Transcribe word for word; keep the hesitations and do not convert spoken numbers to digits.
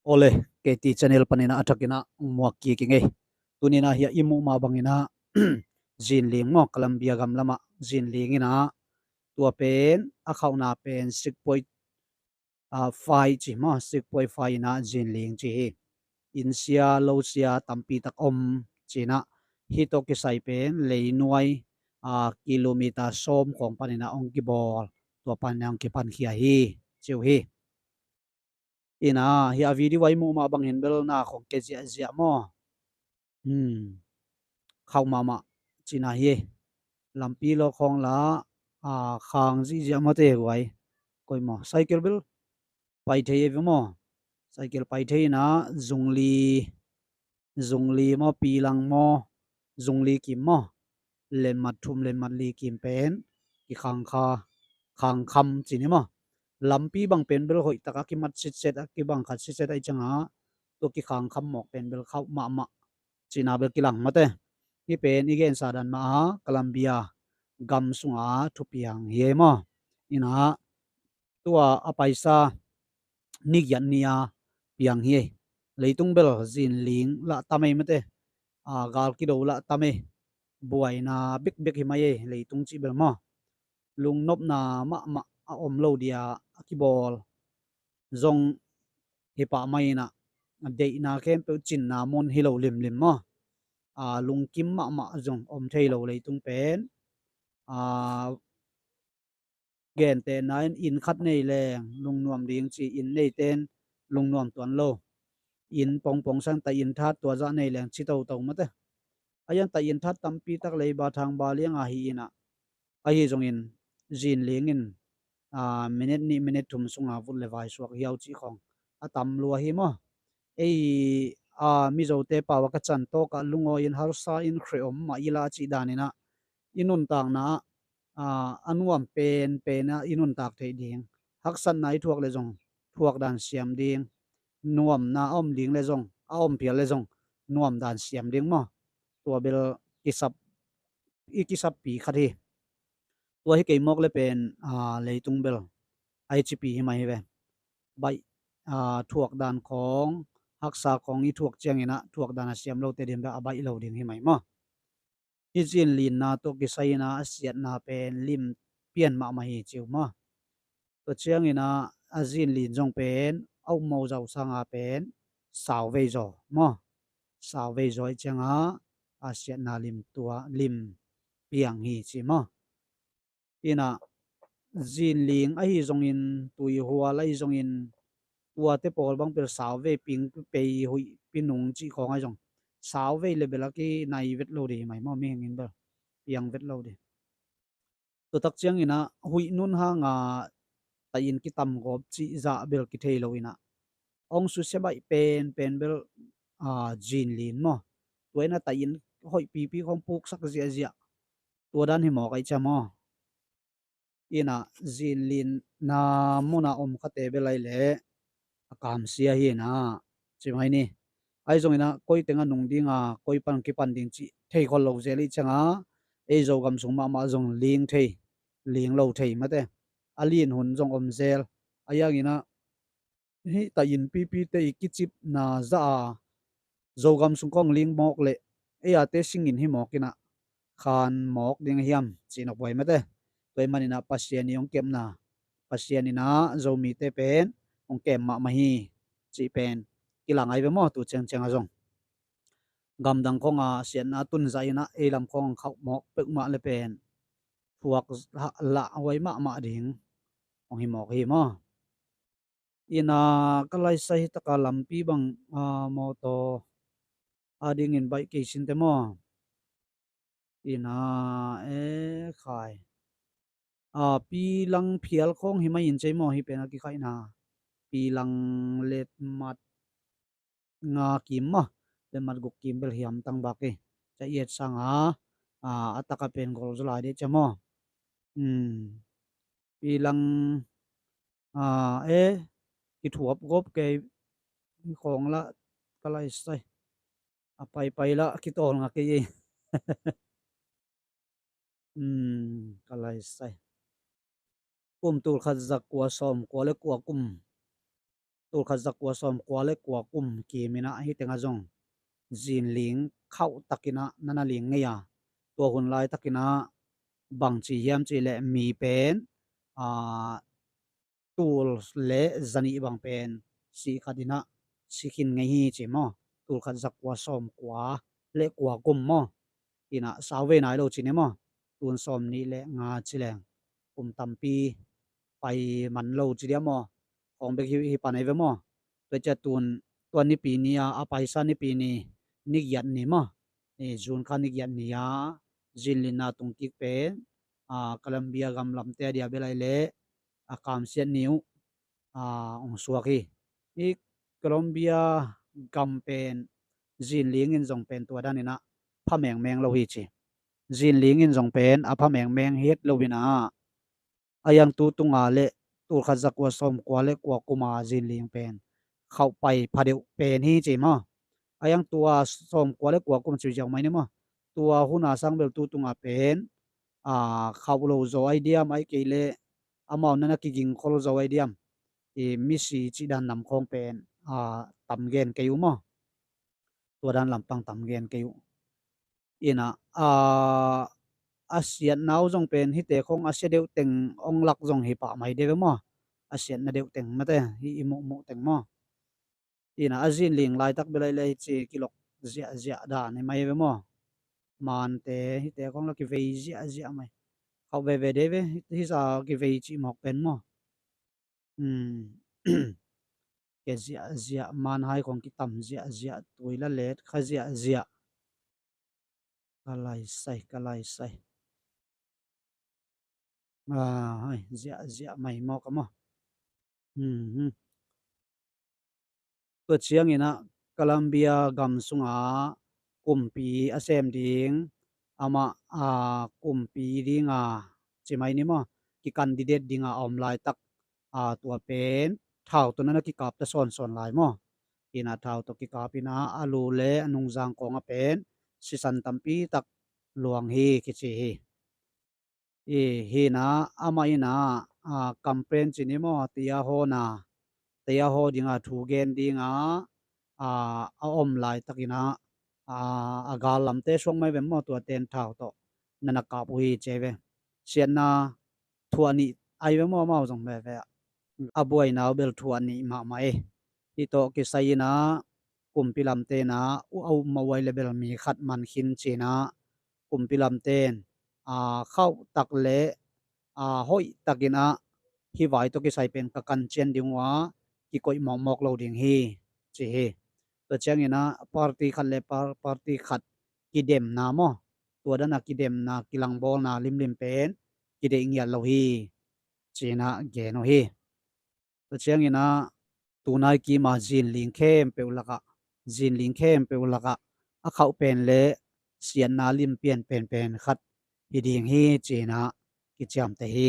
Ole, K T channel panin ah a thakin ah muak kik ing ei. Tuni-in ah hiah i muh mah bangin ah zinling maw, Colombia gam lamah zinling in ah, tua pen a khauhna pen six point five ci maw, six point five in ah zinling ci hi. Innsia losia tampi tak om ci-in ah, hih tawh kisai pen leinuai kilometer sawm khawng panin ah hong kibawl, tua panin ah hong kipankhia hi ci uh hi. In ah hiah a video ah i muh mah bangin bel na khawng ke ziahziah maw. Khauh mahmah cihna hi. Lampi lawk khawng la khang zihziah mawte guai. Koi maw, cycle bel pai thei ei ve maw. Cycle pai thei in ah zungli, zungli maw, pilang maw, zungli kim maw, lenmat thum lenmat li kim pen kikhang kha, khang kham ci ni maw. Lampi bang pen bel hoih tak a kimat sitset, a kibang khat sitset ahih ciangah tua kikhang kham mawk pen bel khauh mahmah cihna bel kilang mawte. Hih pen i gensa dan mah a Colombia gam sunga thupiang hi ei maw. In ah tua a paisa ni giat ni a piang hi ei. Leitung bel zinling lah tam ei mate. Gal kido lah tam ei. Buaina bekbek hi mai ei leitung cih bel maw. Lungnopna mahmah a om lo dia a kibawl zong hi pah mai in ah, deihna khempeuh cinna mun hi lo limlim maw. Lungkim mahmah zong om thei lo leitung pen. Gentehna in, inn khat nei leng lungnuam ding ci, inn neite in lungnuam tuan lo. Inn pongpong sang, taih inn that tua zah nei leng ci toto mate. A iang taih inn that tampi tak leiba thangba liang a hi in ah, ahi zongin zinling in minute nih minute thum sunga vut le vai suak hiau cih khawng a tam lua hi maw. Ei Mizote pau a ka can tawk ah lungawi in harsa in hre om mah i lah cih dan in ah, i nuntakna ah a nuam penpen ah i nuntak theih ding, haksatna i thuak le zong thuak dan siam ding, nuamna a om ding le zong, a om phial le zong nuam dan siam ding maw. Tua bel kisap, i kisappi khat hi. Tua hi kei mawk le pen leitung bel a hi cipi hi mai hi ve. Baih, thuak dan khawng, haksa khawng i thuak ciangin ah thuak dan a siam lote ding bel a baih lo ding hi mai maw. Hih zinlinna tawh kisai in ah a siatna pen lim pian mahmah hi ci uh maw. Tua ciangin ah a zinlin zong pen a upmawh zau sanga pen sauvei zaw maw. Sauvei zaw ahih ciangah a siatna lim tua lim piang hi ci maw. In ah zinling ahi zongin, tuihual ahi zongin, tuate pawl bang pen sauvei ping pei huih pi nung cih khawng ahi zong, sauvei le bel a kinai vet lo ding hi mai maw, mihing in bel piang vet lo ding. Tua tak ciangin ah huih nun hanga taih inn kitam gawp cih zah bel kithei lo in ah, hong susia baih penpen bel zinlin maw. Tua in ah taih inn hoih pipi khawng puksak ziahziah, tua dan hi mawk ahih ciang maw. In ah zinlinna muna om khate bel ahi leh a kamsia hi in ah, ci mai ni. Ahi zongin ah koi teng a nung ding a, koi pan kipan ding cih thei khol lo zel ahih ciangah, ei Zogam sung mahmah zong ling thei, ling lo thei mate. A lin hun zong om zel. Ahi hangin ah hih taih inn pipite i kicipna zah a Zogam sung khawng ling mawk leh ei ate singin hi mawk in ah khan mawk ding a hiam cih nop huai mate. Tua ahih manin ah Pasian i hong kepna, Pasian in ah Zomite pen hong kem mahmah hi cih pen kilang ahi ve maw. Tu ciangciang a zong gamdang khawng a siatna tun zah in ah ei lam khawng khauh mawk peuhmah le pen thuak lah huai mahmah ding hong hi mawk hi maw. In ah ka laisai hi taka lampi bang mawtaw a dingin baih kei sinte maw. In ah e khai, pilang phial khawng hi mai in cei maw, hih pen a kikhaihna. Pilang letmat nga kim maw, letmat guk kim bel hiam tang bak hi. Ca iat sanga a taka pen gol zaw lai dih cia maw. Pilang e kithuap gawp kei khawng lah ka laisai. A paipai lah kitawl nga kei ei. Ka laisai. Kum tul khat za kua sawm kua le kua kum tulkhat zakua sawmkua le kua kum kimin ah hih tengah zong zinling khauhtakin ah na na ling ngei a, tua hun laitakin ah bangci hiam cih leh mi pen, aa, tul le zanih bang pen sih khat in ah si khin ngei hi ci maw. Tulkhat zakua sawmkua le kua kum maw. Ina sau vei nai lo ci ni maw. Tun sawmnih le nga ci leng kum tampi pai man lo ci dia maw. Khawng bek hi, hi pan ai ve maw. Tua ciah tun tua nipi ni a, a paisa nipi ni, ni giat ni maw. Ni June kha ni giat ni a zinlinna tungkik pen, a, Colombia gam lamte a dia bel ai leh a kamsiat ni uh, a, hong suak hi. Hih Colombia gam pen zinling in zong pen tua danin ah pha mengmeng lo hi ci. Zinling in zong pen a pha mengmeng het lo in ah, a iang tu tunga le tulkhat zakua sawmkua le kua kuma zinling pen khauh pai pha deuh pen hi ci maw. A iang tua sawmkua le kua kum ci ziau mai ni maw. Tua huna sang bel tu tunga pen, a, khauh lo zaw ai diam, ai kei le amau na na kigingkhol zaw ai diam. I misi cih dan lam khawng pen, a, tam gen kei uh maw. Tua dan lampang tam gen kei uh. Ina, a, a siatna uh zong pen hihte khawng a sia deuh teng ong lak zong hi pah mai deuh ve maw. A siatna deuh teng mate, hih i muhmuh teng maw. Ina, a zinling laitak bel ai leh hih ci kilok ziahziah dan hi mai ve maw. Mante hihte khawng la kivei ziahziah mai. Khauh veve deuh ve, hih, hih za kivei cih mawk pen maw. Hmm. Ke ziahziah, manhai khawng kitam ziahziah, tui la let kha ziahziah. Ka laisai, ka laisai. Ah, hai, ziahziah mai maw ka maw. Hmm, hmm. Tua ciangin ah Colombia gam sungah kumpi a sem ding, amah, a, kumpi dinga ci mai ni maw, ki candidate dinga a om laitak, a, tua pen thau tawh na na kikap ta sawnsawn lai maw. Ina thau tawh kikap ina a lu le a nungzang kawngah pen sisan tampi tak luang hi kici hi. I hina amah ina, a, campaign ci ni maw, tia hawna, tia haw dinga thu gen dinga, a, a om laitak ina, a, a gal lamte suak mai ve maw, tua ten thau tawh na na kap uh hi ci ve. Siatna thuah nih ai ve maw, amau zong veve ah. A buaina uh bel thuah nih mahmah ei. Hih tawh kisai ina kumpi lamte ina uh a um mah uh ai le bel mi khat man khin cina kumpi lamte in, a, khauh tak le, a, hoih takin ah hih vai tawh kisai pen ka kan cian ding uh a kikoih mawkmawk lo ding hi ci hi. Tua ciangin ah party khat le par-, party khat kidemna maw, tua dan a kidemna, kilangbawlna limlim pen kideih ngiat lo hi cina gen uh hi. Tua ciangin ah tunai kima zinling khempeuh lakah, zinling khempeuh lakah a khauh pen le siatna lim pian penpen khat hi ding hi cina kiciamteh hi.